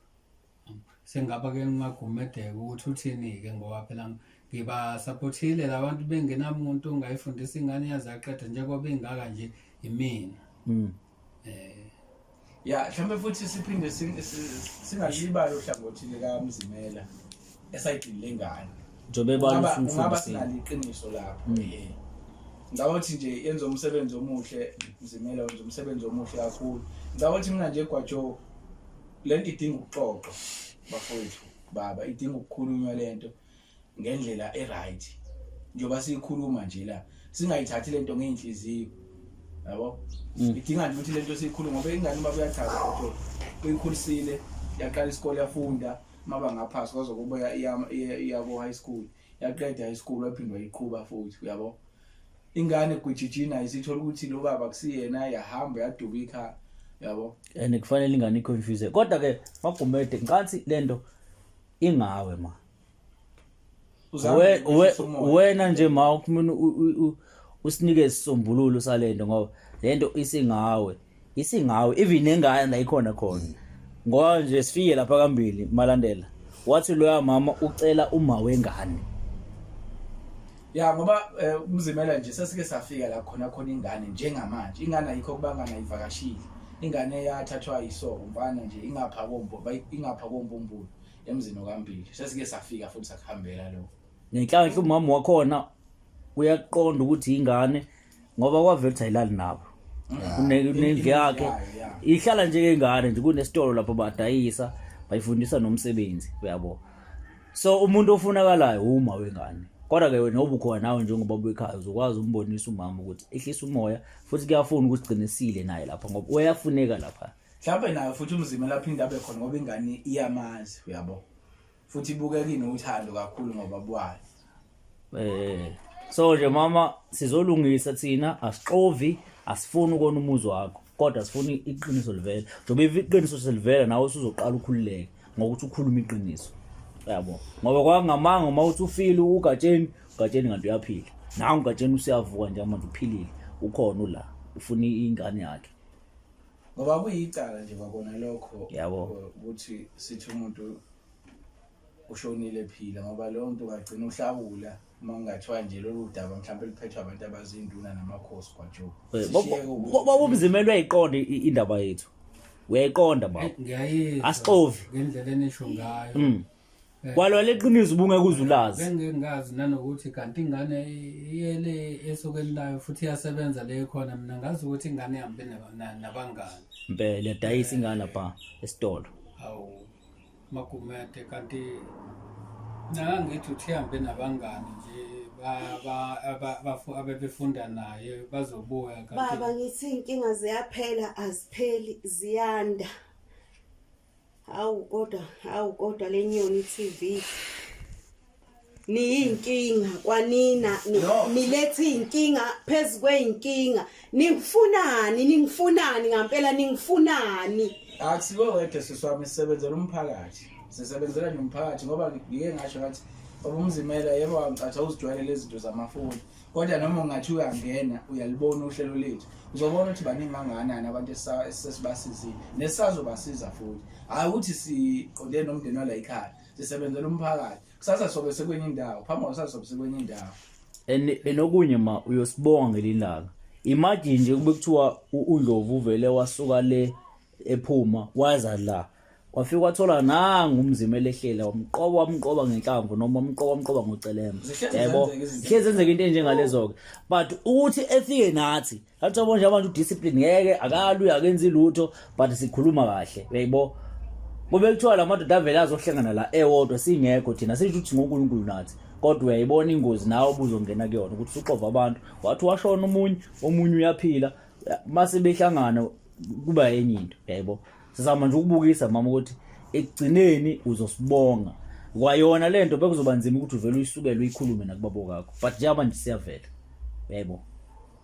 sengaba ke ngimagumedeke ukuthi uthini-ke ngoba phela ngibasaphothile labantu bengenamuntu ongayifundisa ingane yaze yaqeda njengoba ingaka nje imina mm. eh ya mhlawumbe futhi siphinde singalibali uhlangothi likaMzimela esayidini lengane njengoba ebala ungaba sinalo iqiniso lapho mm. eh ngicabanga ukuthi nje yenza umsebenzi omuhle Mzimela wenza umsebenzi omuhle kakhulu ngicabanga ukuthi mina nje Gwajo lento idinga ukuxoxwa bafowethu baba idinga ukukhulunywa lento ngendlela e-right njengoba siyikhuluma nje la singayithathi lento ngey'nhliziyo yabo mm. idinga nje ukuthi lento siyikhulume ngoba ingane uba uyachaza ukuthi uyikhulisile yaqala isikole yafunda maba ngaphasi kwaze kuba iya ko-high school yaqeda high school waphinde wayiqhuba futhi uyabo ingane gwijijina isithola ukuthi lo baba kusiyena yahamba yaduba ikhaya yabo and kufanele ingane iconfuse kodwa ke magumede ngicathi lento ingawe ma wena nje ma kumele usinike isisombululo salento ngoba lento isingawe isingawe even nengane la ikhona khona ngoba nje sifike lapha kambili malandela wathi loya mama ucela uma wengane ya ngoba eh, umzimela nje sesike safika la khona khona ingane njengamanje ingane ayikho kubangana ayivakashile ingane yathathwa yisoko mfana nje ingapha kombo ingapha kombumbulu emzini okambili sesike safika futhi sakuhambela lokho ngenhlanhla umama wakhona uyaqonda ukuthi ingane ngoba kwavela ukuthi ayilali nabo kunendlu yakhe ihlala nje ingane nje kunesitolo lapho badayisa bayifundisa nomsebenzi uyabo so umuntu ofunakalayo uma wengane Kodwa ke wena obukhona nawe njengoba ubekhaya uzokwazi umbonisa umama ukuthi ehlisa umoya futhi kuyafuna ukuthi sigcine sile naye lapha ngoba uyafuneka lapha. Mhlawumbe nayo futhi umzima lapho indaba ekhona ngoba ingane iyamazi uyabo. Futhi ibukeka inothando kakhulu ngoba bwayo. Eh so nje mama sizolungisa thina asixovi asifuni ukona umuzi wakho kodwa sifuna iqiniso livele. Njengoba iqiniso selivela nawe usuzoqala ukhululeke ngokuthi ukhulume iqiniso. Yabo. Ngoba kwakungamanga uma uthi ufile ugatsheni, ugatsheni kanti uyaphila. Nangu ugatsheni usiyavuka nje manje uphilile. Ukhona ula ufuna ingane yakhe. Ngoba kuyicala nje kwakona lokho Yabo. ukuthi sithi umuntu ushonile ephila ngoba leyo nto ungagcina uhlawula uma kungathiwa nje lolu daba mhlawumbe luphethwe abantu abazinduna namakhosi kwaJoe. Eh, baba uMzimela uyayiqonda indaba yethu. Uyayiqonda baba. Ngiyayizwa. Asixovi. Ngendlela enisho ngayo. Mm. Kwalwa leqiniso ubungeke uzulazi. Bengingazi nanokuthi kanti ingane iyele esokeni layo futhi iyasebenza le khona mina ngazi ukuthi ingane ihambe nabangani. Impela dayisa ingane lapha esitolo. Awu Magumede kanti nangithi uthi ihambe nabangani nje abebefunda naye bazobuya kanti Baba ngithi inkinga ziyaphela azipheli ziyanda. Hawu kodwa hawu kodwa lenyoni TV. Niyinkinga kwanina niletha inkinga phezu kweyinkinga. Ningifunani ningifunani ngampela ningifunani. Akusiwe wedwa sisi wami sisebenzela umphakathi. Sisebenzela nje umphakathi ngoba ngike ngasho ngathi baba umzimela yebo wangicatha uzijwayele lezi zinto zamafoni. Kodwa noma ungathi uyangena uyalibona uhlelo lethu. Uzobona ukuthi baningi kangakanani abantu esesibasizile nesazobasiza futhi. Hayi ukuthi siqonde nomndeni wala ekhaya. Sisebenzela umphakathi. Kusasa sobe sekwenye indawo, phambi kwakusasa sobe sekwenye indawo. And enokunye ma uyosibonga ngelinye ilanga. Imagine nje kube kuthiwa uNdlovu uvele wasuka le ephuma waza la wafika wathola nangu umzima elehlela wamqoba wamqoba ngenhlamvu noma wamqoba wamqoba ngocelemba yebo hlezi zenzeka into enjengalezo ke but ukuthi efike nathi athi yabo nje abantu discipline ngeke akalwi akenzi lutho but sikhuluma kahle uyayibo kube kuthiwa la madoda avele azohlangana la ewodwa singekho thina sisho ukuthi ngoNkulunkulu nathi kodwa uyayibona ingozi nawe obuzongena kuyona ukuthi uxova abantu wathi washona omunye omunye uyaphila mase behlangana kuba enye into yaybo sizama nje ukubukisa mama ukuthi ekugcineni uzosibonga kwayona lento bekuzoba nzima ukuthi uvele uyisukele uyikhulume nakubabo kakho but njengoba nje siyavela yaybo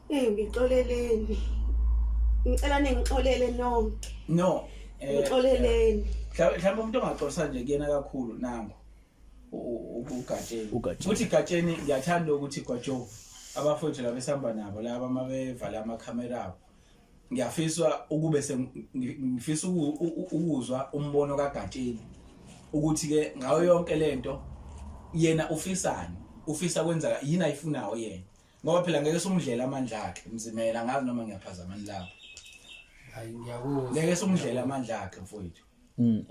Eh ngixoleleni. Ngicela ningixolele nonke. No. Eh, ngixoleleni. Mhlawumbe umuntu ongaxolisa nje kuyena kakhulu nangu. uGatsheni. Futhi Gatsheni ngiyathanda ukuthi Gwajo abafowethu laba esihamba nabo laba uma bevala amakhamera abo ngiyafiswa ukube ngifisa ukuzwa umbono kaGatsheni ukuthi ke ngayo yonke lento yena ufisani ufisa kwenzeka yini ayifunayo yena ngoba phela ngeke sumdlela amandla akhe mzimela angazi noma ngiyaphazamani lapho hayi ngiyakuzwa ngeke sumdlela amandla akhe mfowethu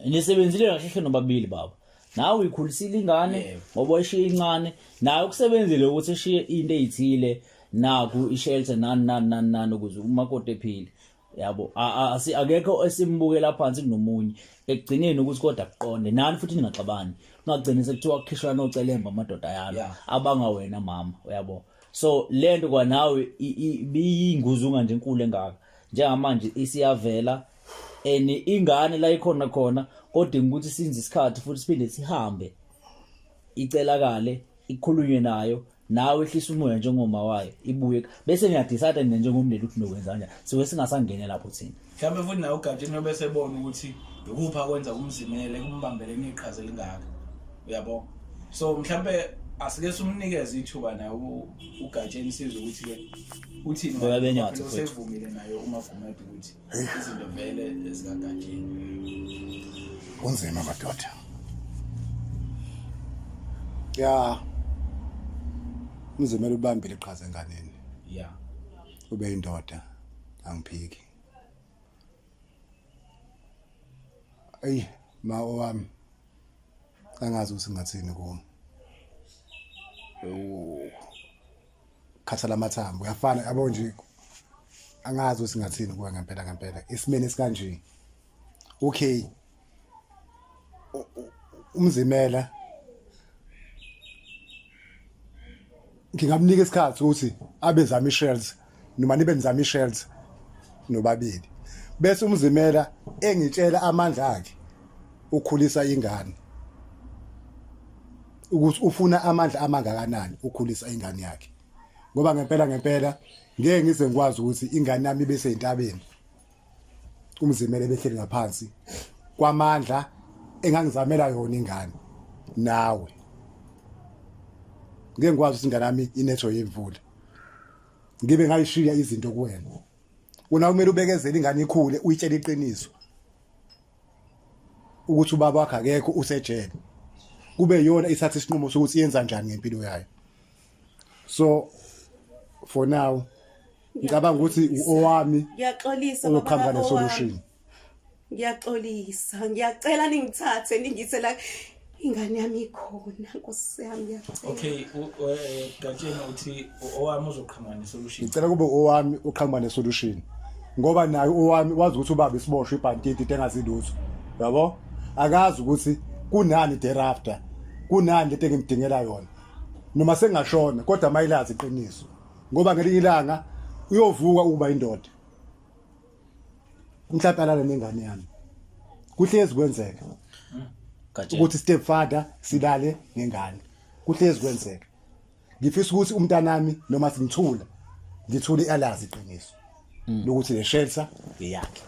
Nisebenzile kahle nobabili baba. Nawe uyikhulisile ingane ngoba ishiye incane, nawe kusebenzile ukuthi ishiye into ezithile naku ishelter nani nani nani nani ukuze umakoti ephile. Yabo akekho esimbukela phansi kunomunye. Ekugcineni ukuthi kodwa kuqonde nani futhi ningaxabani. Kungagcini sekuthiwa kukhishwa nocelemba amadoda yalo abanga wena mama uyabo. So lento kwanawe ibiyinguzunga nje enkulu engaka. Njengamanje isiyavela and ingane la ikhona khona kodinga ukuthi sinze isikhathi futhi siphinde sihambe icelakale ikhulunywe nayo nawe ehlisa umoya njengoma wayo ibuye bese niyadecide nina njengomndeni ukuthi nokwenza kanjani siwe singasangene lapho thina mhlawumbe futhi nawe ugatsheni bese ebona ukuthi ikuphi akwenza kumzimele kumbambele iqhaza elingaka uyabo so mhlawumbe asike simnikeze ithuba naye ugatsheni sizwe ukuthi ke uthini Ngoba benyathi futhi. usevumile naye umagumede ukuthi izinto vele ezikagatsheni Kunzima madoda. Ya. Umzimela ubambile iqhaza enganeni. ya Ube indoda angiphiki. Ey ma owami angazi ukuthi ngathini kuwe. Khathala amathambo uyafana yabo nje angazi ukuthi ngathini kuwe ngempela ngempela isimene esikanje. Okay. Umzimela Ngingamnika isikhathi ukuthi abe zama i-shells noma nibe nizama i-shells nobabili, bese umzimela engitshela amandla akhe ukhulisa ingane, ukuthi ufuna amandla amangakanani ukhulisa ingane yakhe, ngoba ngempela ngempela ngeke ngize ngikwazi ukuthi ingane yami ibe seyintabeni, umzimela behleli ngaphansi kwamandla engangizamela yona ingane. Nawe ngeke ngikwazi ukuthi ingane yami inethwe yimvula ngibe ngayishiya izinto kuwena. Wena kumele ubekezele ingane ikhule, uyitshele iqiniso ukuthi ubaba wakhe akekho, usejele, kube yona ithatha isinqumo sokuthi yenza njani ngempilo yayo. So for now ngicabanga ukuthi owami Ngiyaxolisa oyoqhamuka baba ne-solution. owami. Ngiyaxolisa, ngiyacela ningithathe ningithe la ingane yami ikhona, Nkosi yami, ngiyacela. Okay, Gatsheni uthi owami uzoqhamuka ne-solution. Ngicela kube owami uqhamuka ne-solution, ngoba naye owami wazi ukuthi ubaba isiboshwe ibhantiti, into engazilutho, yabo, akazi ukuthi kunani thereafter, kunani lento engimdingela yona noma sengashona, kodwa mayilazi iqiniso, ngoba ngelinye ilanga uyovuka ukuba indoda, mhlawumbe alale nengane yami. Kuhlezi kwenzeka Gatsheni. ukuthi step father silale nengane, kuhlezi kwenzeka. Ngifisa ukuthi umntanami noma singithula ngithule alazi iqiniso lokuthi le shelter Eyakhe.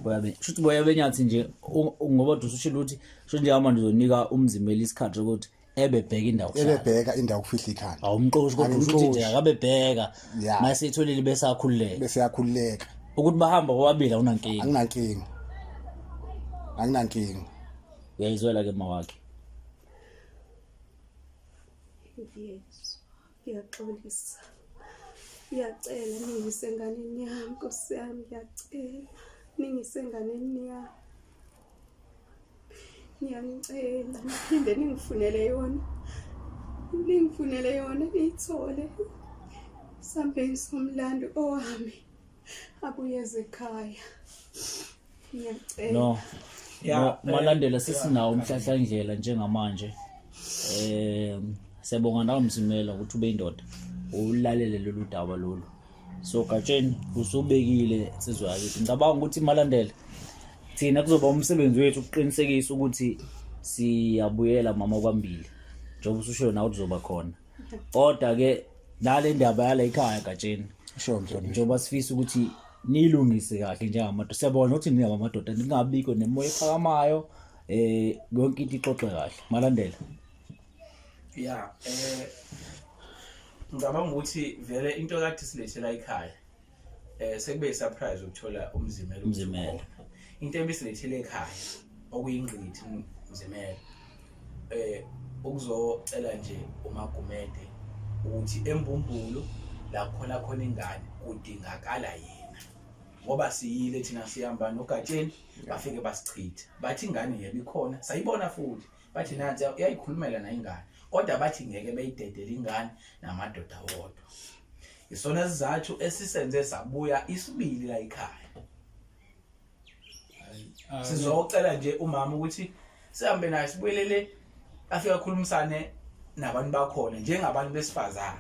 Boya be shuthi boya benyathi nje ngoba usushilo ukuthi sho njengamanje uzonika umzimela isikhathi sokuthi ebebheka indawo kuhlala. Ebebheka indawo kufihla ikhanda. Awumxoshi, kodwa usho ukuthi nje Angimxoshi. akabebheka Ya. maseyitholile bese akhululeka. Bese yakhululeka. Ukuthi bahamba bobabili awunankinga? Anginankinga, anginankinga. Uyayizwela ke mawakhe. Ngiyezwa, ngiyaxolisa. Ngiyacela ningise enganeni yami, Nkosi yami, ngiyacela ningise enganeni yami. Ngiyanicela niphinde ningifunele yona. Ningifunele yona niyithole. Sambeni somlando owami abuyeze ekhaya. Ngiyacela. No. Ya, No, Malandela, sesinawo ya. umhlahlandlela njengamanje. Siyabonga nawe Mzimela ukuthi ube indoda ulalele lolu daba lolu. So Gatsheni usubekile insizwa yakithi. Ngicabanga ukuthi Malandela thina kuzoba umsebenzi wethu ukuqinisekisa ukuthi siyabuyela mama kwambili, njengoba ususho nawe ukuthi uzoba khona. Kodwa ke nale ndaba yala ekhaya Gatsheni, Sure, mhlonishwa. Njengoba sifisa ukuthi niyilungise kahle njengamadoda, siyabona ukuthi ningamadoda, ningabikho nemoya ephakamayo, yonke into ixoxe kahle Malandela. Ya, ngicabanga ukuthi vele into kade silethela ekhaya sekube surprise ukuthola umzimela ukuthi Umzimela. ukhona. Into ebisilethele ekhaya okuyingqikithi umzimela ukuzocela nje uMagumede ukuthi embumbulu la khona khona ingane kudingakala yena, ngoba siyile thina sihamba noGatsheni, bafike basichitha, bathi ingane yebo ikhona, sayibona futhi, bathi nansi uyayikhulumela nayo ingane, kodwa bathi ngeke beyidedele ingane namadoda wodwa. Isona sizathu esisenze sabuya isibili la ekhaya. Sizocela nje umama ukuthi sihambe naye sibuyelele, afike akhulumisane nabantu bakhona njengabantu besifazane.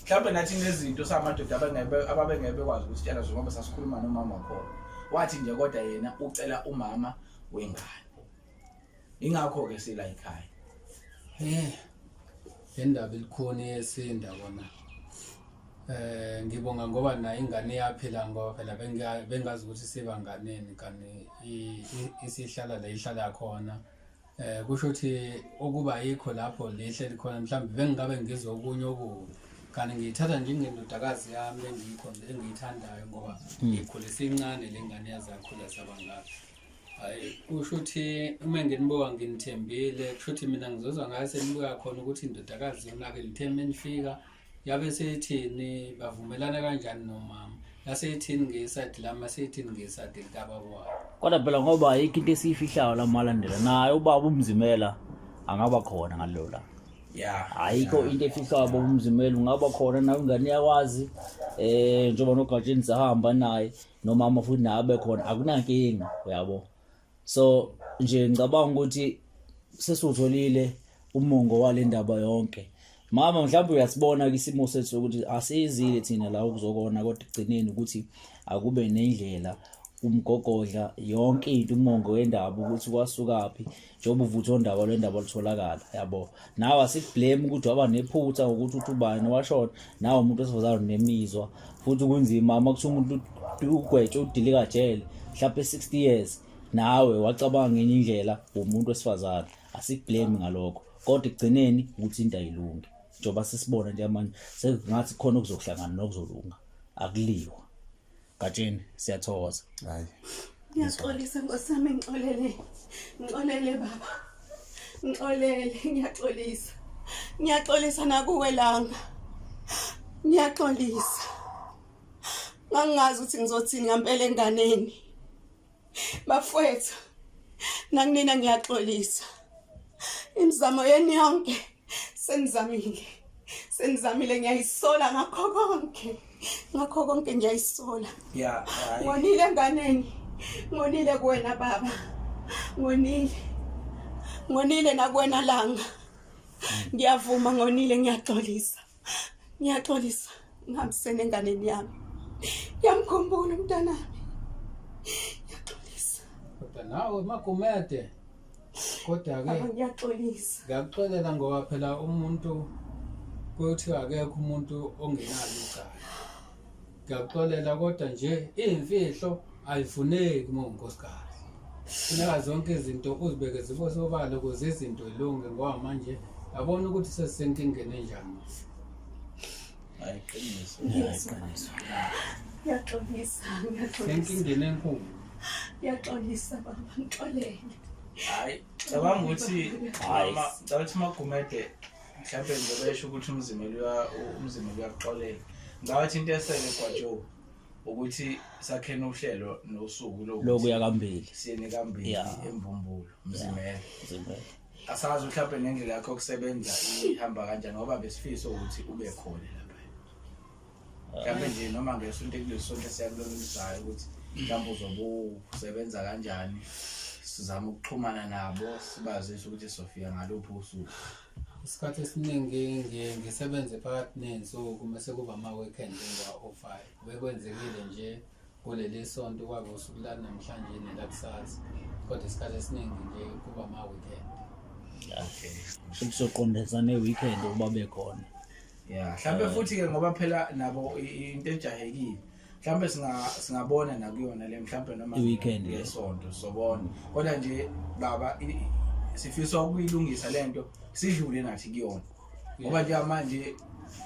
Mhlawumbe nathi nezinto samadoda abangebe ababengeke bekwazi ukusitshela zona, ngoba sasikhuluma nomama wakhona, wathi nje kodwa yena ucela umama wengane, ingakho ke sila ekhaya. Le ndaba ilikhuni yesinda kona. Ngibonga ngoba nayo ingane iyaphila, ngoba phela bengazi ukuthi sibanganeni kani isihlala la ihlala khona. Kusho ukuthi ukuba yikho lapho lihle likhona, mhlawumbe bengingabe ngizwe okunye okubi. Kanti ngiyithatha njengendodakazi yami engiyikho engiyithandayo, ngoba ngikhulisa incane le ngane yaze yakhula saba ngaka. Hayi, kusho ukuthi uma nginibuka nginithembile, kusho ukuthi mina ngizozwa ngayo senibuka khona ukuthi indodakazi yona-ke lithe menifika yabe seyithini, bavumelana kanjani nomama, yaseyithini ngesayidi lami, yaseyithini ngesayidi likababa wayo. Kodwa phela ngoba ayikho into esiyifihlayo la Malandela, naye ubaba umzimela angaba khona ngalelo langa. Ayikho into efihlayo, baba umzimela ungaba khona nawe, ingane iyakwazi, njengoba noGatsheni sahamba naye nomama futhi naye abe khona, akunankinga, uyabo. So nje ngicabanga ukuthi sesiwutholile umongo wale ndaba yonke. Mama mhlawumbe uyasibona ke isimo sethu sokuthi asizile thina la ukuzokona kodwa ekugcineni ukuthi akube nendlela umgogodla yonke into umongo wendaba ukuthi kwasukaphi njengoba uvutha ondaba lwendaba lutholakala yabo nawe asikublame ukuthi waba nephutha ngokuthi uthi ubani washona nawe umuntu wesifazane unemizwa futhi kunzima uma kuthiwa umuntu ugwetshwe udilika jele mhlawumbe 60 years nawe wacabanga ngenye indlela umuntu wesifazane asikublame ngalokho kodwa ekugcineni ukuthi into ayilungi njengoba sesibona nje manje sekungathi khona okuzohlangana nokuzolunga akuliwa Gatsheni siyathokoza. Hayi. Ngiyaxolisa Nkosi yami ngixolele. Ngixolele baba. Ngixolele ngiyaxolisa. Ngiyaxolisa nakuwe langa. Ngiyaxolisa. Ngangingazi ukuthi ngizothini ngempela enganeni. Bafowethu nakunina ngiyaxolisa. Imizamo yenu yonke senizamile. Senizamile ngiyayisola ngakho konke. Ngakho konke ngiyayisola. Yeah, hayi. Ngonile enganeni. Ngonile kuwena baba. Ngonile. Ngonile nakuwena langa. Ngiyavuma ngonile ngiyaxolisa. Ngiyaxolisa ngihambisene enganeni yami. Ngiyamkhumbula umntanami. Ngiyaxolisa. Kodwa nawe Magumede kodwa ke Baba ngiyaxolisa. ngiyakuxolela ngoba phela umuntu kuthiwa akekho umuntu ongenalo icala. Ngiyakuxolela kodwa nje iyimfihlo ayifuneki uma ungunkosikazi. Funeka zonke izinto uzibeke zibe sobala ukuze izinto ilunge ngoba manje yabona ukuthi sesisenkingeni enjani. Hayi qiniso. Iqiniso. Ngiyaxolisa, ngiyaxolisa. Senkingeni enkulu. Ngiyaxolisa baba, ngixolele. Hayi, cabanga ukuthi Hayi. mama, cabanga ukuthi Magumede mhlawumbe njengoba esho ukuthi umzimela uya umzimela uyakuxolela. Ngicabanga ukuthi into esele kwaJoe ukuthi sakhene uhlelo nosuku lokuthi Lokuya kambili. siyene kambili Yeah. embumbulu mzimela. Mzimela. Asazi mhlawumbe nendlela yakho yokusebenza ihamba kanjani ngoba besifisa ukuthi ube khona lapha. Mhlawumbe nje noma ngesonto kulesonto esiyakulonisayo ukuthi mhlawumbe uzobe usebenza kanjani sizama ukuxhumana nabo sibazise ukuthi sofika ngaluphi usuku. Isikhathi esiningi ngiye ngisebenze phakathi ney'nsuku mese kuba ama-weekend engiwa-ofayo. Bekwenzekile nje kuleli sonto kwaba usuku lanamhlanje nelakusasa. Kodwa isikhathi esiningi nje kuba ama-weekend. Okay. Kuzoqondisa ne-weekend ukuba bekhona. Yeah, mhlawumbe futhi ke ngoba phela nabo into ejahekile. Mhlawumbe singa singabona nakuyona le mhlawumbe noma I-weekend, yeah. yesonto sobona. Kodwa nje baba sifisa ukuyilungisa lento sidlule nathi kuyona. Ngoba nje manje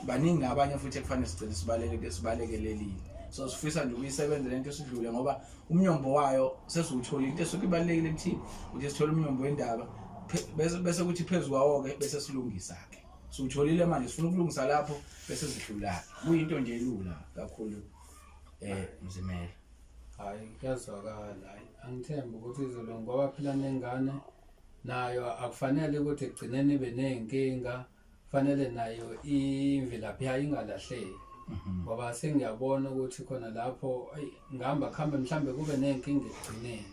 baningi abanye futhi ekufanele sigcine sibaleke sibalekelelile. So sifisa nje ukuyisebenza lento sidlule ngoba umnyombo wayo sesiwutholile into esuke ibalulekile kuthina ukuthi sithole umnyombo wendaba bese bese kuthi phezu kwawo ke bese silungisa ke. Siwutholile manje sifuna ukulungisa lapho bese sidlula. Kuyinto nje elula kakhulu eh Mzimela. Hhayi kuyazwakala hhayi angithembi ukuthi izolunga ngoba phela nengane nayo akufanele ukuthi ekugcineni ibe ney'nkinga kufanele nayo imvelaphi yayo ingalahleki ngoba sengiyabona ukuthi khona lapho eyi, ngihamba kuhambe mhlambe kube ney'nkinga ekugcineni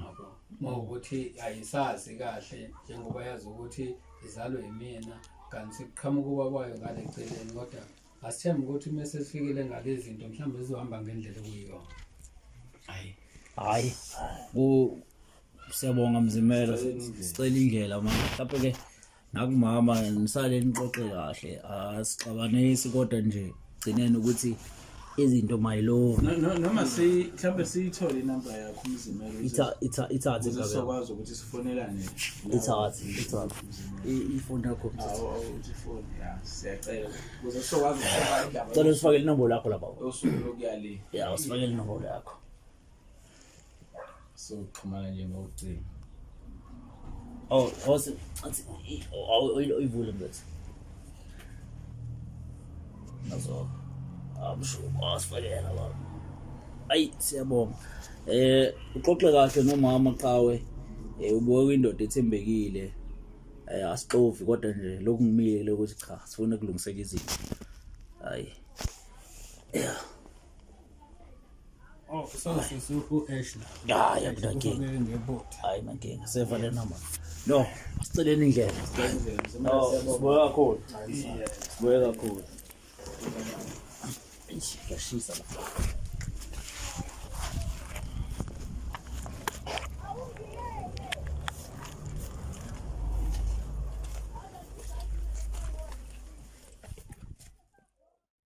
yabo mawukuthi ayisazi kahle njengoba yazi ukuthi izalwe yimina kanti sekuqhamuka ubaba wayo ngale eceleni kodwa asithembe ukuthi uma sesifikile ngale zinto mhlawumbe zizohamba ngendlela okuyiyona. Hayi. Hayi. Ku siyabonga Mzimela sicela indlela mama. Mhlawumbe ke nakumama nisale nixoxe kahle. Asixabanisi kodwa nje gcineni ukuthi izinto mayilunge. Noma si mhlawumbe siyithole inamba yakho uMzimela. Itha itha ithathe ukuze indaba yakho. sizokwazi ukuthi sifonelane. Ithathe ithathe. Ifoni yakho mthathe. Awu awuthi ifoni ya siyacela ukuze sizokwazi ukufaka indaba. Cela usifakele inombolo yakho lapha. Usuku lokuya le. Ya usifakele inombolo yakho. Soxhumana nje ngocingo. Oh, awusi athi uyivule mfethu. Nazo. Amsho asifakela baba. Ayi siyabonga. Eh uxoxe kahle nomama Qawe. Eh ubuke indoda ethembekile. Eh asixovi kodwa nje lokhu ngimile lokuthi cha sifuna ukulungiseka izinto. Hayi. Yeah. Oh, so sisi u-Ash la. Hayi akunankinga. Ngebhuti. Hayi nankinga. Seva le number. No, asiceleni indlela. No, sibuye kakhulu. Sibuye kakhulu. Eish, kuyashisa la.